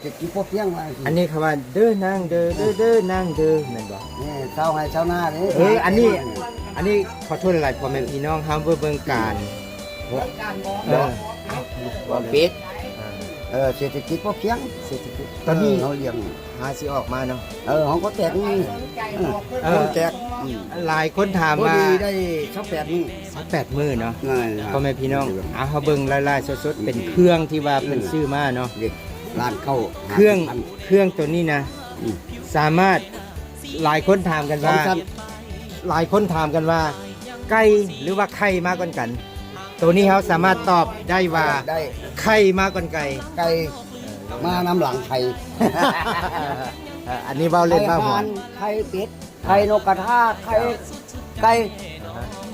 ເສດຖະກິດພໍພຽງວ່າຈັ່ງຊີ້. ອັນນີ້ເຂົາວ່າເດີນາງເດີ ເດີ ເດີນາງເດີ ແມ່ນບໍ່? ນີ້ຊາວໄຮ່ຊາວນາເດ້. ເອີ ອັນນີ້ ອັນນີ້ຂໍໂທດຫຼາຍໆ ພໍ່ແມ່ພີ່ນ້ອງ ເຮົາເບິ່ງການ ເອີ ບໍ່ປິດ ເອີ ເສດຖະກິດພໍພຽງ ເສດຖະກິດ ຕອນນີ້ ເອີ ເຮົາລ້ຽງ ຫາຊິອອກມາເນາະ. ເອີ ເຮົາກໍແຕກໜຶ່ງ ເອີ ເອີ ເຮົາແຕກ ອືມ ຫຼາຍຄົນຖາມວ່າ ພໍດີໄດ້ຊາວແປດມື້ ຊາວແປດມື້ເນາະ ແມ່ນ ພໍ່ແມ່ພີ່ນ້ອງ. ເອົາ ເຮົາເບິ່ງລາຍໆສົດໆ ເປັນເຄື່ອງທີ່ວ່າເພິ່ນ ອືມ ຊື້ມາເນາະ ເດັກ ລ້ານເຂົ້າ ເຄື່ອງ ຫ້າສິບພັນ ເຄື່ອງໂຕນີ້ນະ ອືມ ສາມາດ ຫຼາຍຄົນຖາມກັນວ່າ ສອງຊັ້ນ ຫຼາຍຄົນຖາມກັນວ່າ ໄກ່ ຫຼືວ່າໄຂ່ມາກ່ອນກັນ? ໂຕນີ້ເຮົາສາມາດຕອບໄດ້ວ່າ ໄດ້ ໄຂ່ມາກ່ອນໄກ່ ໄກ່ມານຳຫຼັງໄຂ່. ເອີ ອັນນີ້ເວົ້າເລ່ນເວົ້າຫົວ ໄຂ່ຫ່ານ ໄຂ່ເປັດ ໄຂ່ນົກກະທາ ໄຂ່ໄກ່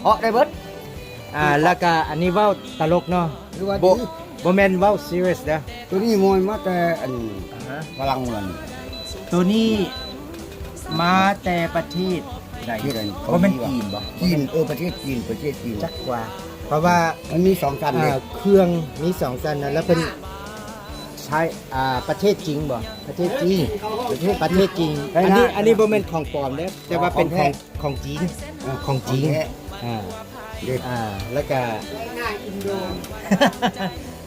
ເຄາະໄດ້ເບິດ. ອ່າ ແລ້ວກະອັນນີ້ເວົ້າຕະຫຼົກເນາະ ຫຼືວ່າ ບໍ່ ດີ ບໍ່ແມ່ນເວົ້າຊີຣຽສເດີ. ໂຕນີ້ມອຍມາແຕ່ອັນ ອ່າຮະ ຝຣັ່ງນັ້ນ. ໂຕນີ້ມາແຕ່ປະເທດໃດ? ປະເທດອັນ ບໍ່ແມ່ນຈີນບໍ່? ຈີນ ເອີ ປະເທດຈີນ ປະເທດຈີນ ຈັກວ່າ ເພາະວ່າມັນມີສອງຊັ້ນເດ້ ເອີ ເຄື່ອງມີສອງຊັ້ນນະ ແລ້ວເພິ່ນ ໃຊ້ ອ່າ ປະເທດຈີນບໍ່? ປະເທດຈີນ ປະເທດ ປະເທດຈີນ. ອັນນີ້ ອັນນີ້ບໍ່ແມ່ນຂອງປອມເດ້ ແຕ່ວ່າເປັນຂອງ ຂອງແທ້ ຂອງຈີນ ເອີ ຂອງຈີນ ຂອງແທ້ ອ່າ ເດ້ ອ່າ ແລ້ວກະ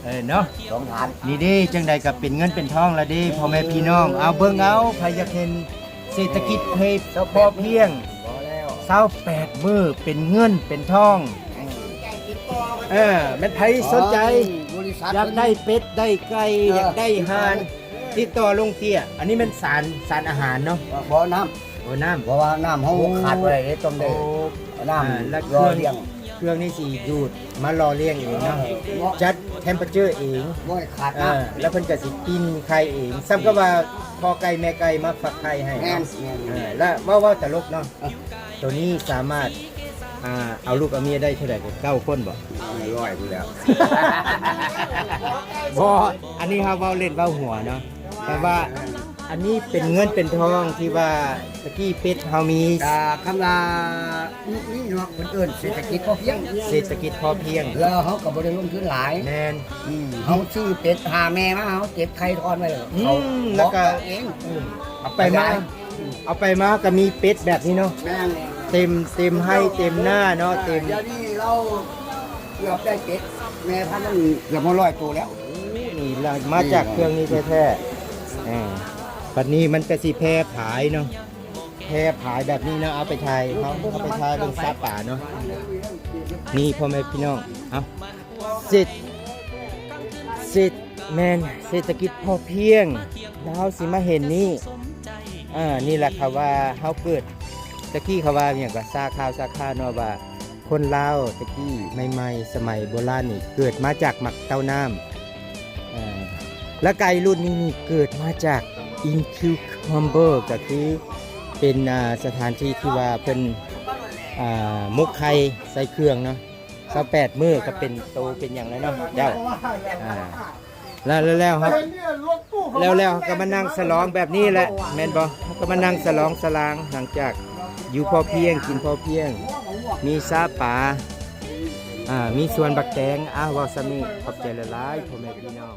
ເອີ ເນາະ ສອງຖານ ນີ້ເດ້. ຈັ່ງໃດກໍເປັນເງິນເປັນທອງລະເດ້ ພໍ່ແມ່ພີ່ນ້ອງ. ເອົາ ເບິ່ງເອົາ ໃຜຢາກເຫັນເສດຖະກິດ ເອີ ເພ ພໍພຽງ ຊາວແປດມື້ເປັນເງິນເປັນທອງ ເອີ ແມ່ນໃຜສົນໃຈ ບໍລິສັດ ຢາກໄດ້ເປັດໄດ້ໄກ່ ເອີ ຢາກໄດ້ຫ່ານ ຕິດຕໍ່ລົງເຕ້ຍ. ອັນນີ້ແມ່ນສານ ສານອາຫານເນາະ ບໍ່ ນ້ຳ ໂອ້ ນ້ຳ ເພາະວ່ານ້ຳເຮົາຂາດບໍ່ໄດ້ເດ້ ຕ້ອງໄດ້ ໂອ້ ນ້ຳ ອ່າ ແລ້ວເຄື່ອງ ຫຼໍ່ລ້ຽງ ເຄື່ອງນີ້ຊິດູດມາຫຼໍ່ລ້ຽງເອງເນາະ ເອີ ຈັດເທັມເປີເຈີເອງ ບໍ່ໃຫ້ຂາດນ້ຳ ເອີ ແລ້ວເພິ່ນກໍຊິປິ່ນໄຂ່ເອງ ສ່ຳກັບວ່າພໍ່ໄກ່ແມ່ໄກ່ມາຟັກໄຂ່ໃຫ້ເນາະ ແມ່ນ ແມ່ນ ເອີ ແລ້ວເວົ້າ ເວົ້າຕະຫຼົກເນາະ ເອີ ໂຕນີ້ສາມາດ ອ່າ ເອົາລູກເອົາເມຍໄດ້ເທົ່າໃດ? ກໍເກົ້າຄົນບໍ່? ຮ້ອຍພຸ້ນແລ້ວ ບໍ່ ອັນນີ້ເຮົາເວົ້າເລ່ນເວົ້າຫົວເນາະ ແຕ່ວ່າອັນນີ້ເປັນເງິນເປັນທອງທີ່ວ່າຕະກີ້ເປັດເຮົາມີ ກະຄຳວ່າ ນີ້ເນາະ ເພິ່ນເອີ້ນເສດຖະກິດພໍພຽງ ເສດຖະກິດພໍພຽງ ແລ້ວເຮົາກໍບໍ່ໄດ້ລົງທຶນຫຼາຍ ແມ່ນ ອືມ ເຮົາຊື້ເປັດຫ້າແມ່ມາ ເຮົາເກັບໄຂ່ທອນໄວ້ ອືມ ເຮົາ ແລ້ວກໍ ເອົາເອງ ອືມ ເອົາໄປມາ ເອົາໄປມາກໍມີເປັດແບບນີ້ເນາະ ແມ່ນ ເຕັມ ເຕັມໄຮ່ເຕັມນາເນາະ ເຕັມ ດຽວນີ້ລາວເກືອບໄດ້ເປັດແມ່ພັນມັນເກືອບຮອດຮ້ອຍໂຕແລ້ວ. ໂອ້ ນີ້ລະມາຈາກເຄື່ອງນີ້ແທ້ໆ ເອີ ບັດນີ້ມັນກະຊິແຜ່ຜາຍເນາະ ແຜ່ຜາຍແບບນີ້ເນາະ ເອົາໄປຖ່າຍ ເຮົາເອົາໄປຖ່າຍເບິ່ງຊາປາເນາະ ນີ້ພໍ່ແມ່ພີ່ນ້ອງ ເອົາ ເສດ ເສດ ແມ່ນ ເສດຖະກິດພໍພຽງ ແລ້ວເຮົາຊິມາເຫັນນີ້ ອ່າ ນີ້ລະເຂົາວ່າເຮົາເກີດ ຕະກີ້ເຂົາວ່າຫຍັງກໍ ຊາຄາວ ຊາຄາວເນາະ ວ່າຄົນລາວຕະກີ້ໃໝ່ໆ ສະໄໝໂບລານນີ້ເກີດມາຈາກໝາກເຕົ້ານ້ຳ ເອີ ແລະໄກ່ລຸ້ນນີ້ນີ້ເກີດມາຈາກ ອິນຄິວຄຳເບີ ກໍຄືເປັນ ອ່າ ສະຖານທີ່ທີ່ວ່າເພິ່ນ ອ່າ ໝົກໄຂ່ໃສ່ເຄື່ອງເນາະ ຊາວແປດມື້ກໍເປັນໂຕເປັນຫຍັງແລ້ວເນາະເຈົ້າ ອ່າ ແລ້ວ ແລ້ວ ແລ້ວເຮົາ ແລ້ວ ແລ້ວເຮົາກໍມານັ່ງສະຫຼອງແບບນີ້ແຫຼະ ແມ່ນບໍ່? ເຮົາກໍມານັ່ງສະຫຼອງສະຫຼາງ ຫຼັງຈາກຢູ່ພໍພຽງ ກິນພໍພຽງ ມີຊາປາ ອ່າ ມີສວນບັກແຕງ ອ່າ ເວົ້າສ່ຳນີ້ ຂອບໃຈຫຼາຍໆ ພໍ່ແມ່ພີ່ນ້ອງ.